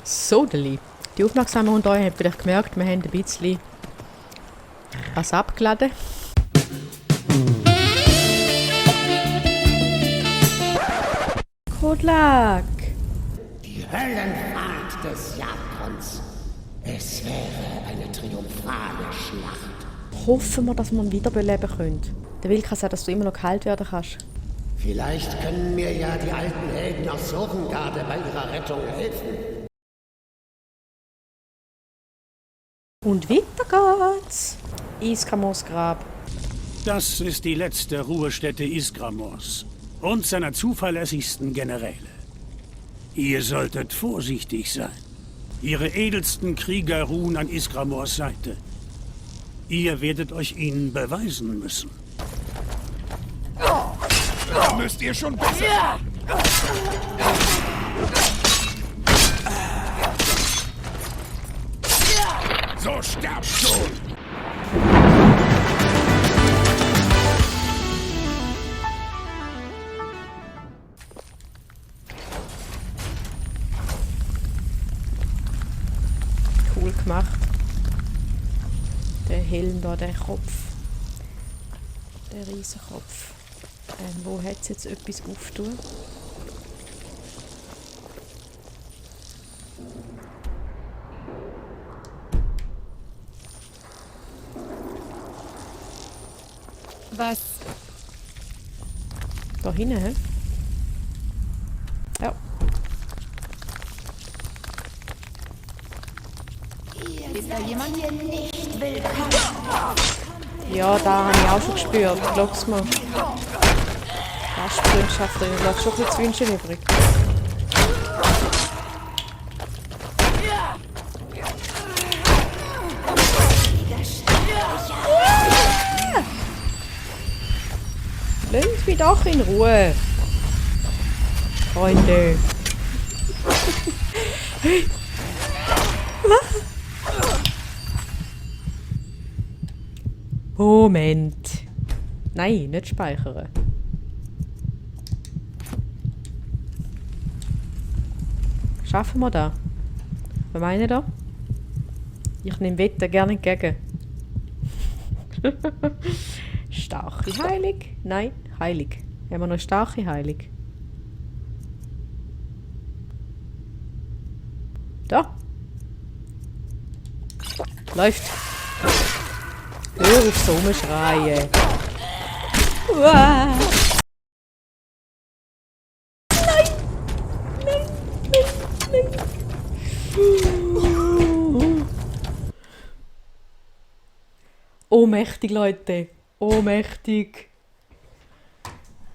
So, Deli. Die Aufmerksamen unter euch haben vielleicht gemerkt, wir haben ein bisschen was abgeladen. Kodlak! Die Höllenfahrt des Jakons. Es wäre eine triumphale Schlacht. Hoffen wir, dass wir ihn wiederbeleben können. Der Will kann sagen, dass du immer noch geheilt werden kannst. Vielleicht können mir ja die alten Helden aus Sovengarde bei ihrer Rettung helfen. Und weiter geht's. Iskramos Grab. Das ist die letzte Ruhestätte Isgramors und seiner zuverlässigsten Generäle. Ihr solltet vorsichtig sein. Ihre edelsten Krieger ruhen an Isgramors Seite. Ihr werdet euch ihnen beweisen müssen. Da müsst ihr schon besser. So sterbt schon! Cool gemacht. Der Helm da, der Kopf. Der Riesenkopf. Wo hat es jetzt etwas auftun? Was? Da hinten, hä? Ja. Ist da jemand hier nicht willkommen? Ja, da habe ich auch schon gespürt. Glaub's mir. Gastfreundschaft, da lässt schon ein bisschen zu wünschen übrig. Lasst mich doch in Ruhe. Freunde. Moment. Nein, nicht speichern. Schaffen wir das? Was meinen ihr? Ich nehme Wetter gerne entgegen. Starke Heilig? Nein, Heilig. Haben wir noch starke Heilig? Da. Läuft. Hör auf so rumschreien. Uah. Nein! Nein, nein, nein. Ohnmächtig, Leute. Ohnmächtig.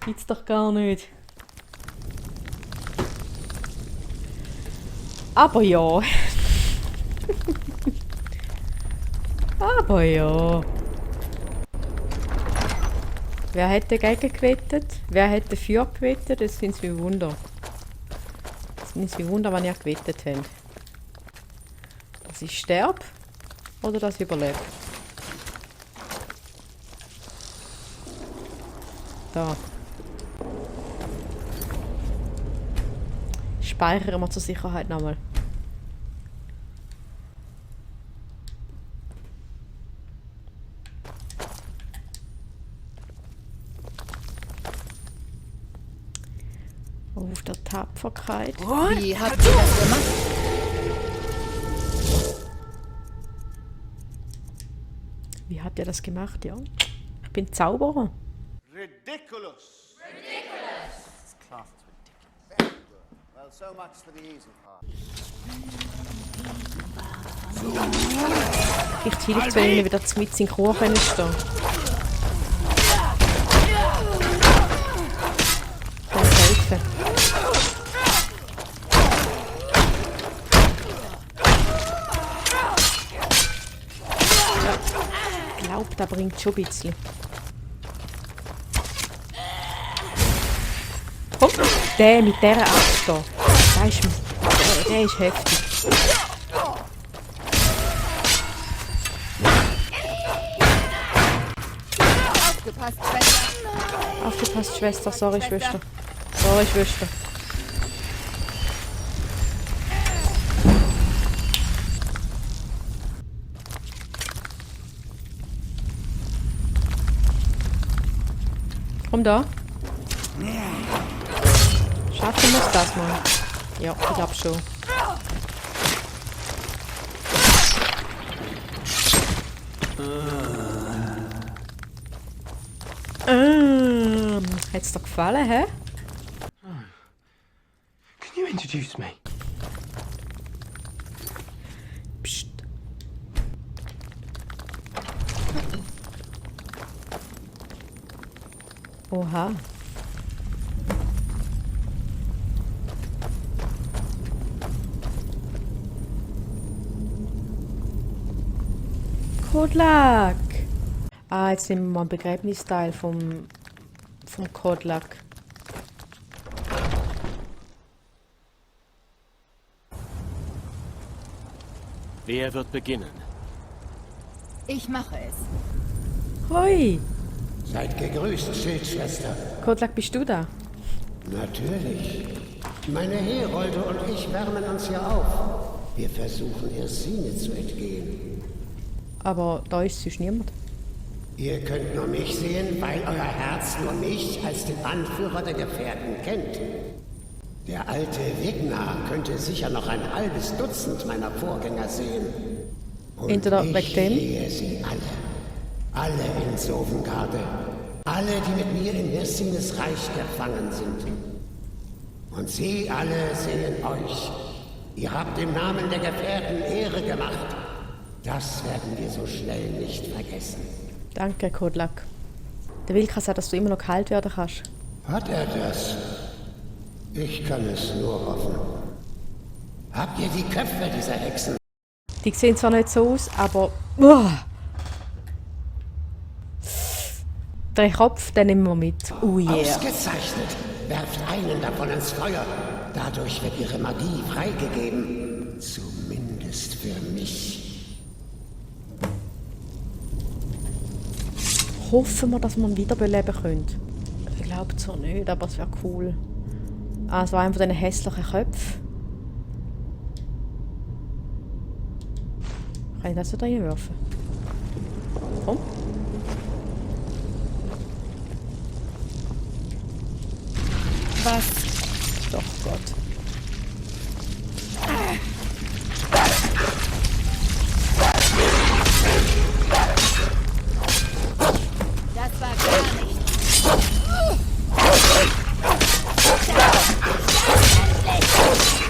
Gibt's doch gar nicht. Aber ja. Aber ja. Wer hätte dagegen gewettet? Wer hätte für gewettet? Das sind mir Wunder. Das sind mir Wunder, wenn ihr gewettet habt. Dass ich sterbe oder dass ich überlebe. Da. Speichern wir zur Sicherheit nochmal. Auf der Tapferkeit. Wie habt ihr das gemacht? Wie hat er das gemacht, ja? Ich bin Zauberer. Ridiculous! Ridiculous! This class is ridiculous. Well, so much for the easy part. Vielleicht hilft es, wenn ich wieder mit in Kuchen stehe. Kann helfen. Ja, ich glaube, das bringt schon ein bisschen. Komm, der mit dieser Axt da. Der ist heftig. Aufgepasst, Schwester. Aufgepasst, Schwester. Sorry, Schwester. Sorry, Schwester. Komm da. Schaffen wir es das mal? Ja, ich glaube schon. Hat's dir gefallen, hä? Can you introduce me? Psst. Oha. Kodlak! Ah, jetzt nehmen wir mal einen Begräbnisteil vom Kodlak. Wer wird beginnen? Ich mache es. Hoi! Seid gegrüßt, Schildschwester. Kodlak, bist du da? Natürlich. Meine Herolde und ich wärmen uns hier auf. Wir versuchen, Irsine zu entgehen. Aber da ist sonst niemand. Ihr könnt nur mich sehen, weil euer Herz nur mich als den Anführer der Gefährten kennt. Der alte Wignar könnte sicher noch ein halbes Dutzend meiner Vorgänger sehen. Und Entweder ich wegen dem? sehe sie alle. Alle in Sovengarde. Alle, die mit mir in Hirsines Reich gefangen sind. Und sie alle sehen euch. Ihr habt im Namen der Gefährten Ehre gemacht. Das werden wir so schnell nicht vergessen. Danke, Kodlak. Der Wilka sagt, dass du immer noch geheilt werden kannst. Hat er das? Ich kann es nur hoffen. Habt ihr die Köpfe dieser Hexen? Die sehen zwar nicht so aus, aber... Uah. Der Kopf, den nehmen wir mit. Oh yeah. Ausgezeichnet. Werft einen davon ins Feuer. Dadurch wird ihre Magie freigegeben. Zumindest für mich. Hoffen wir, dass wir ihn wiederbeleben können. Ich glaube zwar nicht, aber es wäre cool. Ah, es war einer von diesen hässlichen Köpfen. Kann ich das da reinwerfen? Komm. Was? Doch, Gott. Das war gar nicht.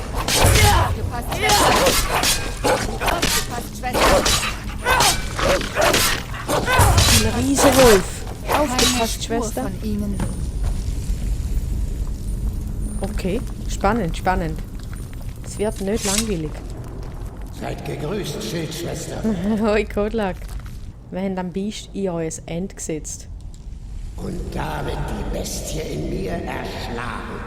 Aufgepasst, Schwester. Aufgepasst, Schwester. Ein Riesenwolf. Keine Aufgepasst, Spur Schwester. von ihnen. Okay, spannend, spannend. Es wird nicht langweilig. Seid gegrüßt, Schildschwester. Hoi, Kodlak. Wir haben am Biest in euer End gesetzt. Und damit die Bestie in mir erschlagen.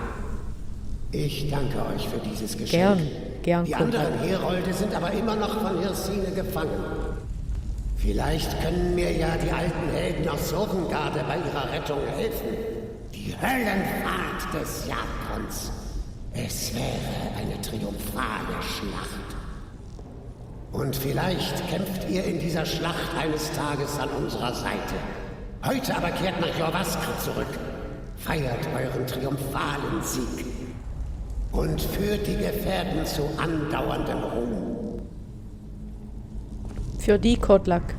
Ich danke euch für dieses Geschenk. Gern, Die Kodlak. anderen Herolde sind aber immer noch von Hirsine gefangen. Vielleicht können mir ja die alten Helden aus Sovengarde bei ihrer Rettung helfen. Die Höllenfahrt des Jakons. Es wäre eine triumphale Schlacht. Und vielleicht kämpft ihr in dieser Schlacht eines Tages an unserer Seite. Heute aber kehrt nach Jorvaskr zurück. Feiert euren triumphalen Sieg. Und führt die Gefährten zu andauerndem Ruhm. Für die, Kodlak.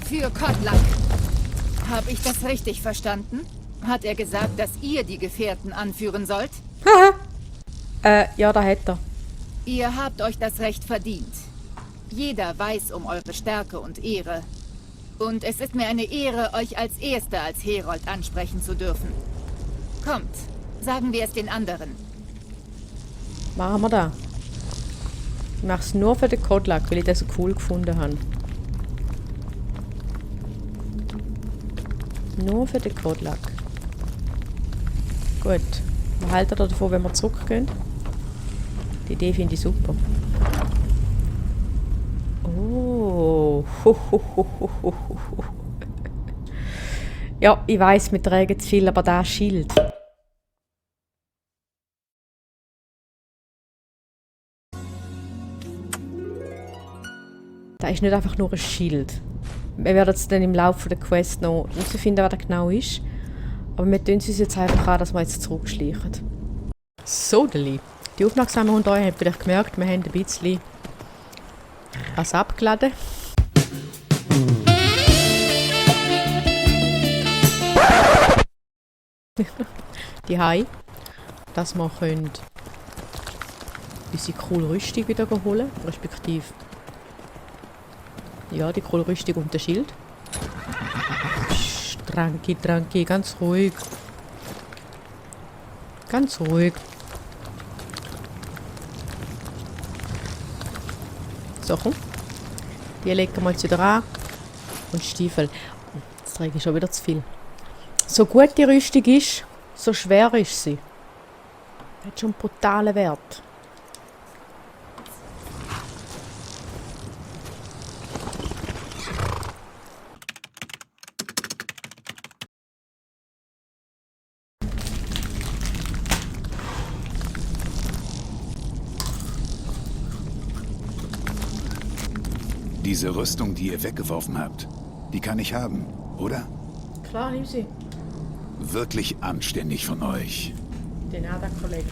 Für Kodlak. Habe ich das richtig verstanden? Hat er gesagt, dass ihr die Gefährten anführen sollt? Ja, da hätte er. Ihr habt euch das Recht verdient. Jeder weiß um eure Stärke und Ehre. Und es ist mir eine Ehre, euch als Erster als Herold ansprechen zu dürfen. Kommt, sagen wir es den anderen. Machen wir das. Ich mache es nur für den Kodlak, weil ich das so cool gefunden habe. Nur für den Kodlak. Gut. Was haltet ihr davon, wenn wir zurückgehen? Die Idee finde ich super. Oh. Ja, ich weiss, wir tragen zu viel, aber das Schild. Das ist nicht einfach nur ein Schild. Wir werden es dann im Laufe der Quest noch herausfinden, was das genau ist. Aber wir tun uns jetzt einfach an, dass wir jetzt zurückschleichen. So, Deli. Die Aufmerksamen unter euch haben vielleicht gemerkt, wir haben ein bisschen was abgeladen. Die Hai, dass wir können unsere coole Rüstung wieder holen, respektive ja, die coole Rüstung und das Schild. Psst, Tranki, ganz ruhig. Ganz ruhig. So, komm. Die legen wir jetzt wieder an. Und Stiefel. Jetzt trage ich schon wieder zu viel. So gut die Rüstung ist, so schwer ist sie. Hat schon einen brutalen Wert. Diese Rüstung, die ihr weggeworfen habt, die kann ich haben, oder? Klar, nimm sie. Wirklich anständig von euch. Den hat er, Kollege.